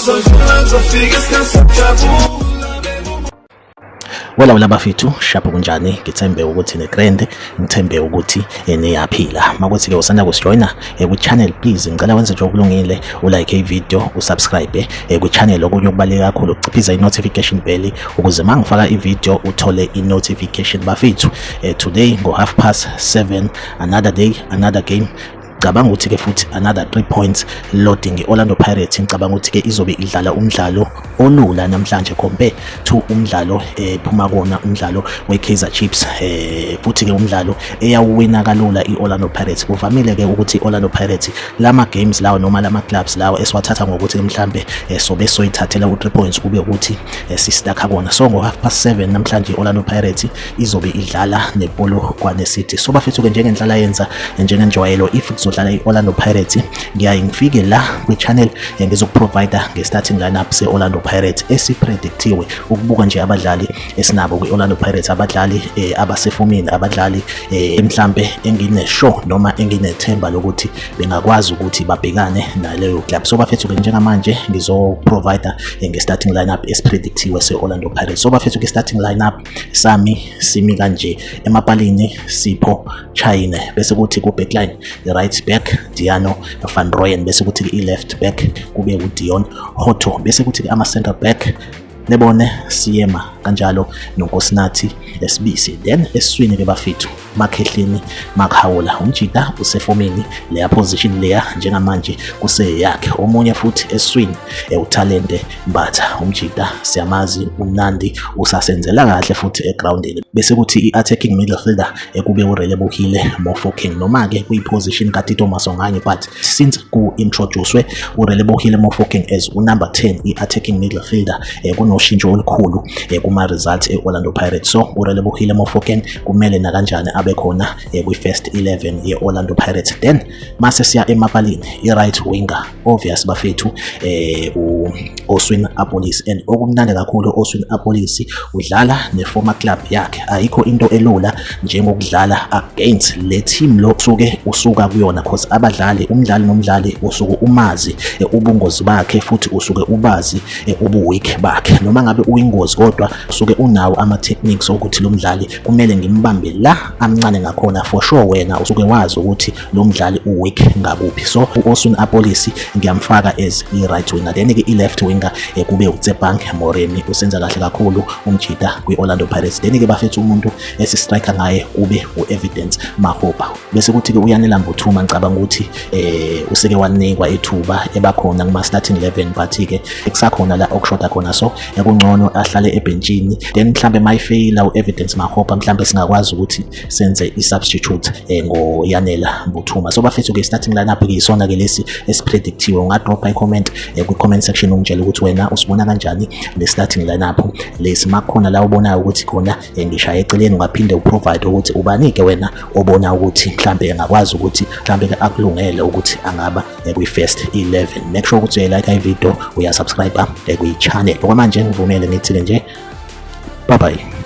Kuzodlula, kuzofika isikhathi sokujabula. Wela wela bafethu, shapho kunjani? Ngithembe ukuthi ne-grand, ngithembe ukuthi niyaphila. Makuthi-ke usanda kusijoyina kwi-channel, please ngicela wenze nje okulungile, ulike i-video, usubscribe kwi-channel. Okunye okubaluleke kakhulu, uciphiza i-notification bell ukuze uma ngifaka i-video uthole i-notification. Bafethu, today ngo-7:30, another day, another game. Ngicabanga ukuthi-ke futhi another 3 points loading. I-Orlando Pirates, ngicabanga ukuthi-ke izobe idlala umdlalo olula namhlanje compare to umdlalo ephuma kona, umdlalo we-Kaizer Chiefs, futhi-ke umdlalo eyawuwina kalula i-Orlando Pirates. Kuvamile-ke ukuthi i-Orlando Pirates lama games lawo noma lama clubs lawo esiwathatha ngokuthi mhlambe sobe soyithathela u-3 points, kube ukuthi sistakha kona. So ngo-7:30 namhlanje i-Orlando Pirates izobe idlala nePolokwane City. So bafethu-ke, njengenhlala yenza, njengenjwayelo, if kuzodlala i-Orlando Pirates, ngiyaye ngifike la kwi-channel ngizokuprovida nge-starting lineup se-Orlando Pirates esipredictiwe, ukubuka nje abadlali esinabo kwi-Orlando Pirates, abadlali abasefomini, abadlali mhlambe engine-sure noma enginethemba lokuthi bengakwazi ukuthi babhekane naleyo club. So bafethu-ke, njengamanje ngizoprovida nge-starting lineup esipredictiwe se-Orlando Pirates. So bafethu-ke, starting lineup sami simi kanje: emapalini Sipho Chaine, bese kuthi ku-backline, i-right back Deano van Rooyen, bese kuthi i-left back kube uDeon Hotto, bese kuthi ama-center back Lebone Seema kanjalo noNkosinathi Sibisi. Then esiswini-ke bafethu, Makhehleni Makhaula, umjida usefomini, leya position leya njengamanje kuseyakhe. Omunye futhi esiswini, uThalente Mbatha, umjida siyamazi, umnandi, usasenzela kahle futhi egroundini. Bese kuthi i-attacking midfielder ekube uRelebohile Mofokeng, noma-ke kuyi-position kaTito Maswanganyi, but since ku-introduce uRelebohile Mofokeng as unumber 10, i-attacking midfielder, kunoshintsho olukhulu kuma-results e-Orlando Pirates. So uRelebohile Mofokeng kumele nakanjani abe khona kwi-first 11 ye-Orlando Pirates. Then mase siya emapalini, i-right winger, obvious bafethu, u-Oswin Appollis. And okumnandi kakhulu, Oswin Appollis udlala ne-former club yakhe. Ayikho into elula njengokudlala against le team lo suke usuka kuyona, cause abadlali, umdlali nomdlali usuke umazi ubungozi bakhe, futhi usuke ubazi ubu-weak bakhe. Noma ngabe uyingozi, kodwa usuke unawo ama-techniques okuthi lo mdlali kumele ngimbambe la amncane ngakhona. For sure wena usuke wazi ukuthi lo mdlali u-weak ngakuphi. So u-Oswin Appollis ngiyamfaka as i-right winger. Then-ke i-left winger kube uTshepang Moremi, usenza kahle kakhulu umjida kwi-Orlando Pirates. Then-ke bafethu, umuntu esi-striker ngaye kube u-Evidence Makgopa, bese kuthi-ke uYanela Mbuthuma. Ngicabanga ukuthi useke wanikwa ithuba, ebakhona kuma-starting 11, but-ke kusakhona la okushoda khona, so ekungcono ahlale ebhentshini. Then mhlambe mayifeyila u-Evidence Makgopa, mhlambe singakwazi ukuthi senze i-substitute ngoYanela Mbuthuma. So bafethu-ke, starting lineup-ke yisona-ke lesi esipredictiwe. Ungadropha i-comment kwi-comment section, ungitshele ukuthi wena usibona kanjani le starting lineup lesi. Makukhona la ubonayo ukuthi khona ngishaye eceleni, ungaphinde uprovide ukuthi ubani-ke wena obona ukuthi mhlambe engakwazi ukuthi mhlambe-ke akulungele ukuthi angaba kwi-first 11. Make sure ukuthi uyayilike i-video, uyasubscribe kwi-channel. Okwamanje ngivumele ngithi-ke nje bye bye.